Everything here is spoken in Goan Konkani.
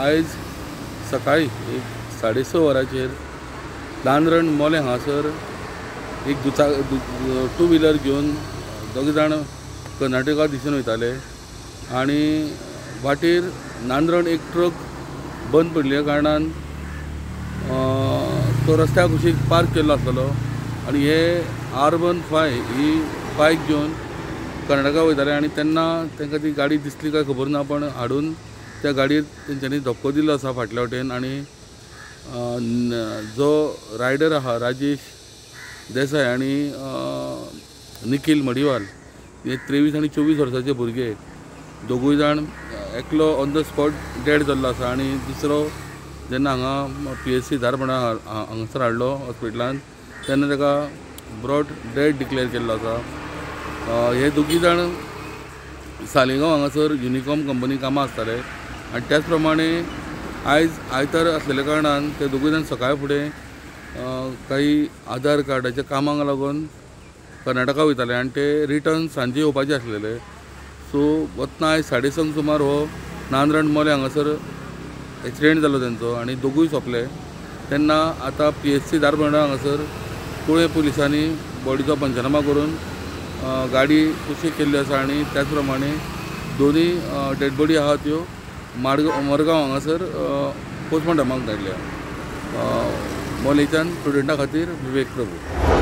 आयज सकाळी एक 6:30 वरांचेर नांद्रण मोलें हांगासर एक टू व्हिलर घेवन दोग जाण कर्नाटका दिशेन वयताले आनी वाटेर नांद्रण एक ट्रक बंद पडिल्ल्या कारणान तो रस्त्या कुशीक पार्क केल्लो आसतलो आनी हे R15 ही बायक घेवन कर्नाटका वयताले आनी तेन्ना तांकां ती गाडी दिसली काय खबर ना, पण हाडून त्या गाडयेर तेंच्यांनी धपको दिल्लो आसा फाटल्या वटेन आनी जो रायडर आहा राजेश देसाय आनी निखील मडिवाल हे 23 आनी 24 वर्साचे भुरगे दोगूय जाण एकलो ऑन the spot dead जाल्लो आसा आनी दुसरो जेन्ना हांगा PSC Dharbandora हांगासर हाडलो हॉस्पिटलान तेन्ना ताका ब्रॉड डेड डिक्लेअर केल्लो आसा. हे दोगूय जाण सालिगांव हांगासर युनिकॉम कंपनी कामां आसताले आनी त्याच प्रमाणे आयज आयतार आसलेल्या कारणान ते दोगूय जाण सकाळ फुडें काही आधार कार्डाच्या कामाक लागून कर्नाटका वयताले आनी ते रिटर्न सांजे येवपाचे आसलेले. सो वतना आयज 6:30 सुमार हो नांद्रण मोलें हांगासर एक्सिडेंट जालो तेंचो आनी दोगूय सोंपले. तेन्ना आतां PSC Dharbandora हांगासर कुळें पुलिसांनी बॉडीचो पंचनामा करून गाडी कुशीक केल्ली आसा आनी त्याच प्रमाणे दोनूय डेड बॉडी आहा त्यो मडगांव हांगासर पोस्टमॉर्टमाक धाडल्या. मोलेच्यान स्टुडंटा खातीर विवेक प्रभू.